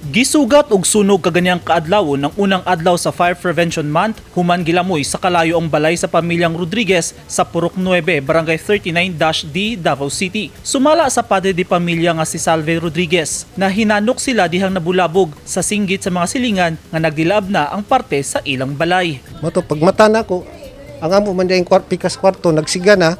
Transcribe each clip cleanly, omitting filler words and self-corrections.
Gisugat og sunog kaganiyang kaadlawon ng unang adlaw sa Fire Prevention Month human gilamoy sa kalayo ang balay sa pamilyang Rodriguez sa Purok 9, Barangay 39-D, Davao City. Sumala sa padre de pamilya nga si Salve Rodriguez na hinanok sila dihang nabulabog sa singgit sa mga silingan nga nagdilaab na ang parte sa ilang balay. Mao to pag mata nako, ang amo man diyang pikas kwarto nagsiga na.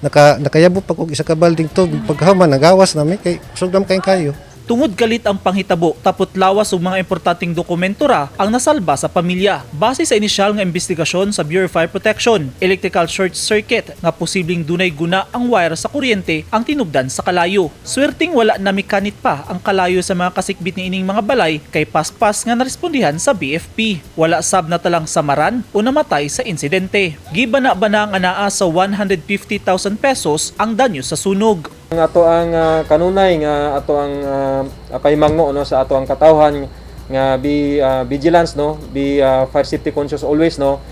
Nakayabo pa kog isa ka balding tubig. Paghaman nagawas na mi kay kusog na kay kayo. Tungod kalit ang panghitabo, tapot lawas ug mga importanteng dokumento ra ang nasalba sa pamilya. Base sa inisyal nga investigasyon sa Bureau of Fire Protection, electrical short circuit nga posibleng dunay guna ang wire sa kuryente ang tinubdan sa kalayo. Swerteng wala na mikanit pa ang kalayo sa mga kasikbit niining mga balay kay paspas nga narespondihan sa BFP. Wala sab natalang samaran o namatay sa insidente. Gibana-bana nga naa sa 150,000 pesos ang danyo sa sunog. Ang ato ang kanunay nga ato ang pahimangno, no, sa ato ang katawhan nga be vigilance, no, be fire safety conscious always, no.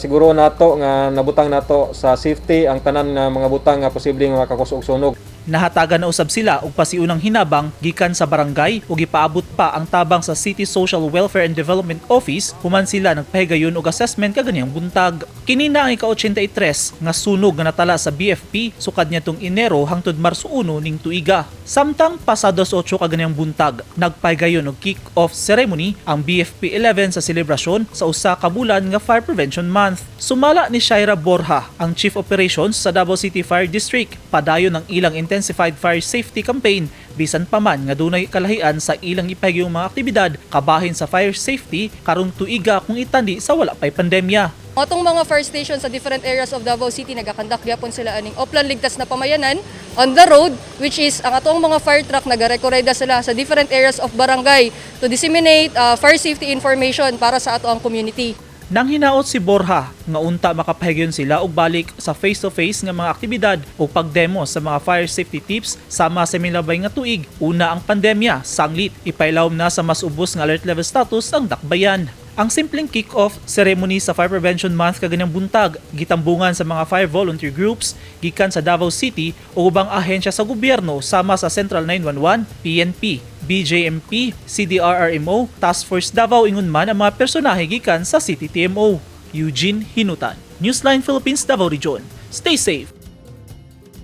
Siguro nato nga nabutang nato sa safety ang tanan nga mga butang nga posibleng maka-cause og sunog. Nahatagan na usab sila og pasiunang hinabang gikan sa barangay ug gipaabot pa ang tabang sa City Social Welfare and Development Office human sila nagpahigayon og assessment kaganiyang buntag. Kini na ang ika-83 nga sunog nga natala sa BFP sukad niadtong Enero hangtod Marso 1 ning tuiga. Samtang pasados 8 kaganiyang buntag, nagpahigayon og kick-off ceremony ang BFP 11 sa selebrasyon sa usa ka bulan nga Fire Prevention Month. Sumala ni Shaira Borja, ang Chief Operations sa Davao City Fire District, padayon ang ilang intensified fire safety campaign bisan pa man nga dunay kalahian sa ilang ipahigayong mga aktibidad kabahin sa fire safety karong tuiga kung itandi sa wala pay pandemya. Atong mga fire station sa different areas of Davao City, nagakandak gyapon sila aning Oplan Ligtas na Pamayanan on the road, which is ang atong mga fire truck, nagarekoreda sila sa different areas of barangay to disseminate fire safety information para sa ato ang community. Nang hinaot si Borja nga unta makapahigayon sila og balik sa face-to-face nga mga aktibidad o pagdemo sa mga fire safety tips sama sa milabay nga tuig una ang pandemya, sanglit ipailawom na sa mas ubos nga alert level status ang dakbayan. Ang simpleng kick-off ceremony sa Fire Prevention Month kaganiyang buntag gitambungan sa mga fire volunteer groups gikan sa Davao City ug ubang ahensya sa gobyerno sama sa Central 911, PNP, BJMP, CDRRMO, Task Force Davao, ingon man ang mga personahe gikan sa City TMO. Eugene Hinutan, Newsline Philippines, Davao Region. Stay safe.